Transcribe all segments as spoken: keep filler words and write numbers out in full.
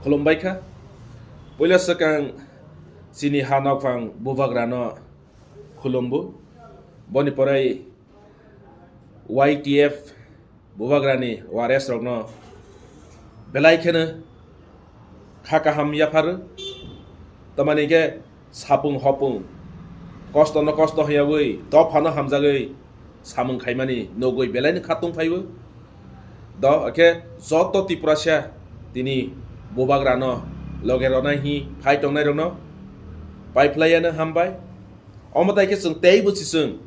Khulumbai kha. Puila swkang chini ha nokphang bubagrano khulumbu. Boni pore Y T F bubagrani wares rokno belai kheno kha kaham yapharu. Tamani khe sapung hopung kosto no kosto hwnyagwi dophano hamjagwi samung khaimani nugwi belaino khatung phaibo. Do khe joto Tiprasa tini bubagrano loge ronai hi phai tongnai rokno paiphlaiya no hambai. Omo tai khe chwng teibo si chwng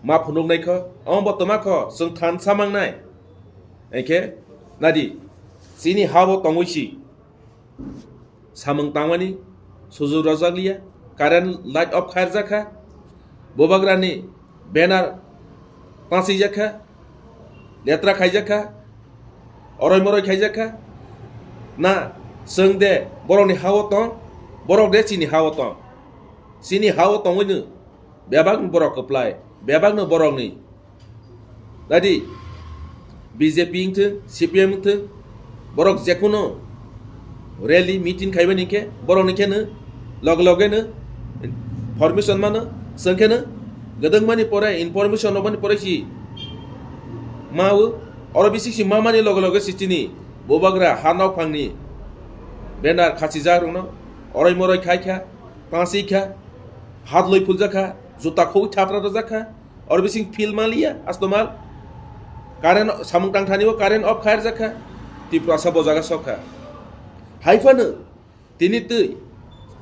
ma phunuknai kho, omo bo twma kho chwng thansa mangnai. Hwnkhe nadi chini ha bo tongwi si samung tangmani sujuk rwjakliya, current light off khairjak kha, bubagrani banner tachijak kha, letra khaijak kha, oroi moroi khaijak kha. Na chwng de borokni ha-o tong, borok de chini ha-o tong. Chini ha-o tongwino bebak borok kwplai, bebakno borokni Dadi, B J P wngthwng, C P M wngthwng, borok jekhuno rally, meeting khaimani khe borokni kheno loge logeno information mano, chwng kheno gwdwngmani pore, information rwmani pore si mawo, oro bising si mamani loge loge si chini bubagra ha nokphangni banner khachijak rokno oroi moroi khai kha, tangsi kha, hat loi phuljak kha, juta khogwi thapra rwjak kha. Oro bising feel maliya, asto mal. Current, samung tangthani o current off khairjak kha. Tiprasa bo jaga sok kha. Hai phano, tini twi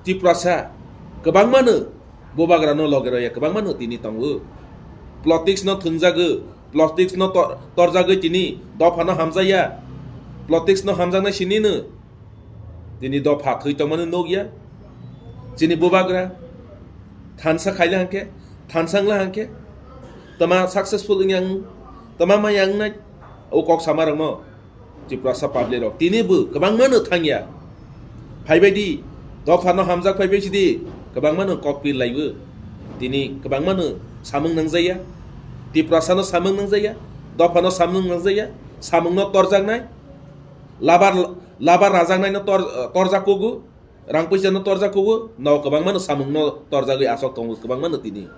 Tiprasa kwbangmano bubagrano loge roya, kwbangmano tini tongo. Politics no thwngjago, politics no tor-, torjagwi tini dophano hamjaya. Politics no hamjaknai sinino. Tini dopha thwi tongmani nukya. Chini bubagra thansa khaila hwnkhe, thansa wngla hwnkhe, tama successful wngya wng, tama maya wngnai, o kok samarokno Tiprasa public rok tini bo kwbangmano thangya. Phaibaidi, dophano hamjak phaibai sidi, kwbangmano kok pir laibo. Tini kwbangmano samung nangjaya, Tiprasano samung nangjaya, dophano samung nangjaya, samungno torjaknai, labar Labar rajaknaino tor-, torjak kugo, rang puisano torjak kugo, no kwbangmano samungno torjagwi asok tongo kwbangmano tini.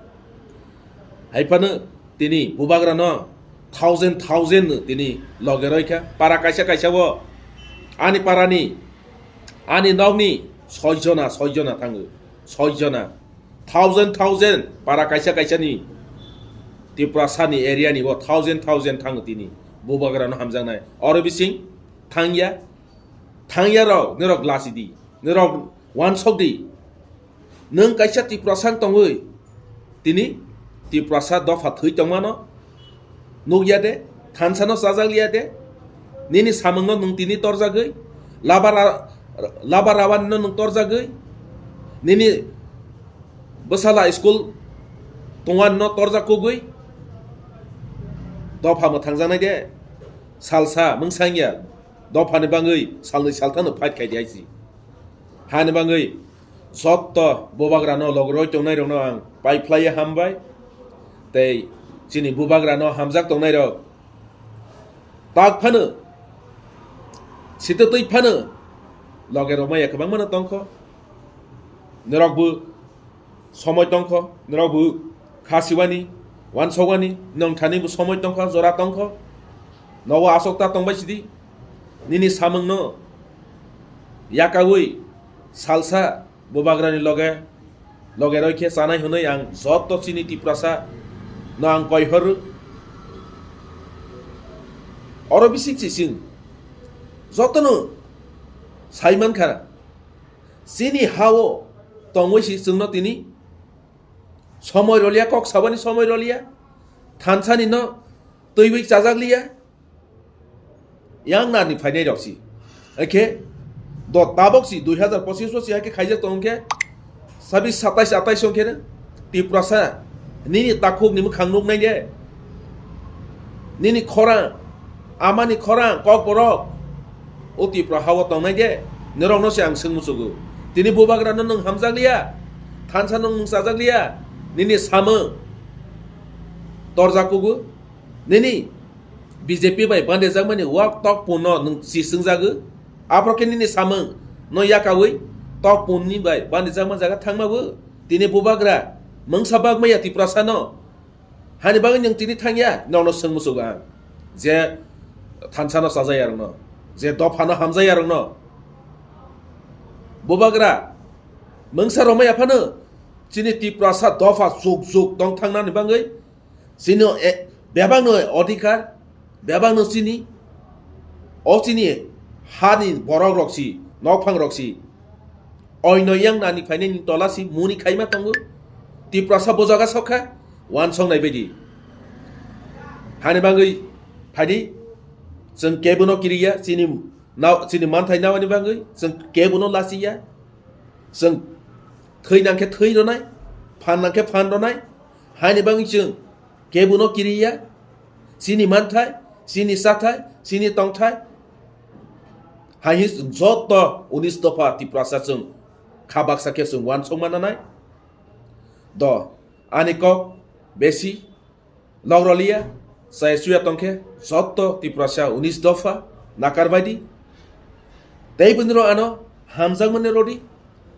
Hai phano tini bubagrano thousand thousand no tini loge roikha. Para kaisa kaisa o ani parani, ani nokni soi jona, soi jona thango, soi jona. Thousand thousand para kaisa kaisa ni Tiprasa ni area ni bo thousand thousand thango tini bubagrano hamjaknai. Oro bising thangya, thangya rok, norok lasi di, norok wansok di. Nwng kaisa Tiprasa wng tongwi, tini Tiprasa dopha thwi tongmano nukya de, thansano chajak liya de, nini samungno nwng tini torjagwi, laba ra-, laba rawani no nwng torjagwi, nini bwsala school tongwani no torjak kugwi, dopha mwthangjaknai de, salsa mungsangya. Dophani bangwi salnwi salthano fight khai di hai si. Hani bangwi jotto bubagrano logoroi tongnairokno ang paiphlaiya hambai. Tei chini bubagrano hamjak tongnairok tak phano, sitwtwi phano loge romaya kwbangmano tongkho. Norokbo somoi tongkho, norokbo kha siwani, wansogwani, nwng thani bo somoi tongkha, jora tongkho. Nogo asokta tongbai sidi, nini samungno yakaui salsa bubagrani loge, loge roi khe chanai hwnwi ang joto chini Tiprasa no ang koi horo. Oro bising sising jotono sai mankha. Chini ha-o tongwi si chwngno tini somoi roliya, kok sabani somoi roliya, thansani no twiwi chajak liya, yang narni phainai rok si. Ekhe do tabok si dui hazar pochis o si hakhe khaijak tong khe, sabis satais atais song khe Tiprasa nini takhuk ni mwkhang nuk nai de. Nini khorang, amani khorang, kokborok, o Tipra ha-o tongnai de, norokno se ang swng muchugo. Tini bubagrano nwng hamjak liya, thansa nwng chajak liya, nini samung torjak kugo, nini B J P bai bandejakmani wak tok punno nwng si swngjago. Aphro khe nini samung no yakawi tok punni bai banijakma jaga thangma bo. Tini bubagra mungsa bagmaya Tiprasa no. Hani bagwi nwng tini thangya, nokno swng musugo ang. Je thansa no chajaya rokno, je dopha no hamjaya rokno. Bubagra mungsa romaya phano chini Tiprasa dopha juk juk tong thangnani bagwi chini e-, bebakno odhikar, bebakno chini, o chini hani borok rok si, nokphang rok si, oino yang nani phainani tola si muni khaima tongo. Tiprasa bojaga sokha, wansong nai baidi. Hani bagwi phaidi, chwng kebono kiriya, chini nao-, chini manthai nawani bagwi chwng kebono lasiya. Chwng thwi nangkhe thwi ronai, phan nangkhe phan ronai, haini bagwi chwng kebono kiriya, chini manthai, chini chathai, chini tongthai. Hai hi chwng joto unis dopha Tiprasa chwng kha baksa khe chwng wansong mananai. Do, ani kok besi logroliya, chaya chuya tongkhe joto Tiprasa unis dopha nakar baidi. Tei bini rok ano hamjakmani rodi.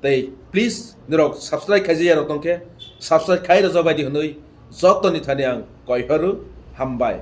Tei please nirok subscribe khaijaya rok tongkhe subscribe khai rojak baidi hwnwi jotoni thani ang koihoru hambai.